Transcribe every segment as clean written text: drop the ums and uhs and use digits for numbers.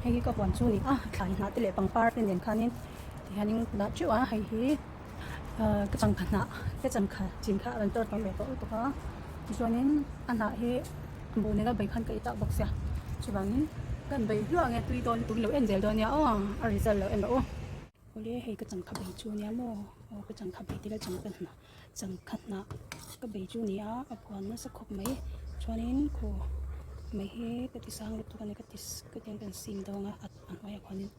Hei hi ka huan chu a ni a thlai hnah te leh pangpar te nen khanin tihianin ka dah teuh a hei hi ahh ka changkha hnah ka changkha chin kha a rawn tar tam ve tawh lutuk a tichuanin a hnah hi buh nena bai khan ka ei tak bawk sia chuvangin kan bei hluah ang e tui dawn lutuk in lo en zel dawn nia aw a result lo en rawh u. Awle hei ka changkha bei chu ania maw aw ka changkha bei te la changkha hnah changkha hnah ka bei chu ania a buan nasa khawp mai chuanin khaw mai hi ka ti sang lutuk ani ka ti ka tiang kan sim dawng a a hnuaiah khuanin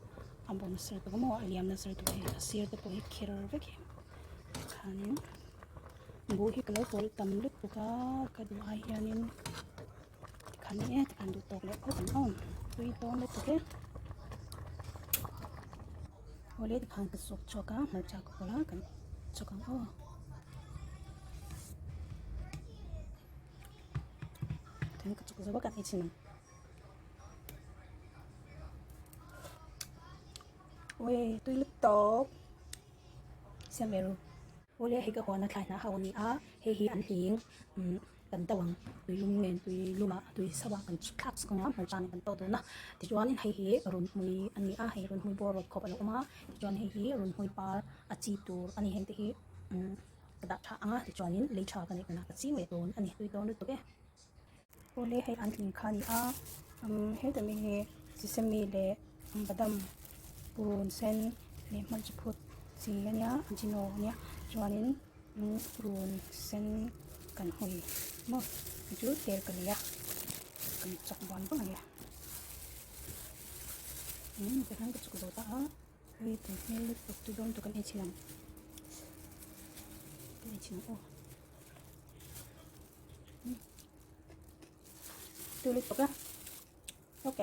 a bawh nasa lutuk a maw a liam nasa lutuk a hei a sir te pawh hi kher vek hi tikhanin buh hi ka lo pawlh tam lutuk a ka duh ai hianin tikhan e tikhan duh tawk leh phawt ang aw tui dawn lutuk e awle tikhan ka suk chhuak a hmarcha ka pawlh a kan chhuak ang aw. Tikhan ka chuk zo a kan ei chhin ang. Ui tui lutuk siam ve ru. Awle hei ka huan a thlai hnah ho a ni a hei hi an hling umm kan do ang tui lum nen tui lumah tui so ah kan thlak chuk ang a hmarcha nen kan tawh dun a tichuanin hei hi runhmui a ni a hei runhmui bawr rawt khawp a lo awm a tichuan hei hi runhmui par a chi tur a ni heng te hi umm ka dah tha ang a tichuanin lei tha ka neih hunah ka ching leh dawn a ni tui dawn lutuk e. Awle hei an tling kha a ni a umm heta mi hi sesame leh badam purun sen leh hmarcha phut chi a nia ajino a nia chuanin umm purun sen kan hawi maw chu tel ka nei a kan chak buan vang a nia umm tikhan ka chuk zo ta a hei tui hmel lutuk tui dawn lutuk kan ei chhin ang kan ei chhin ang aw. Tui lutuk a ok.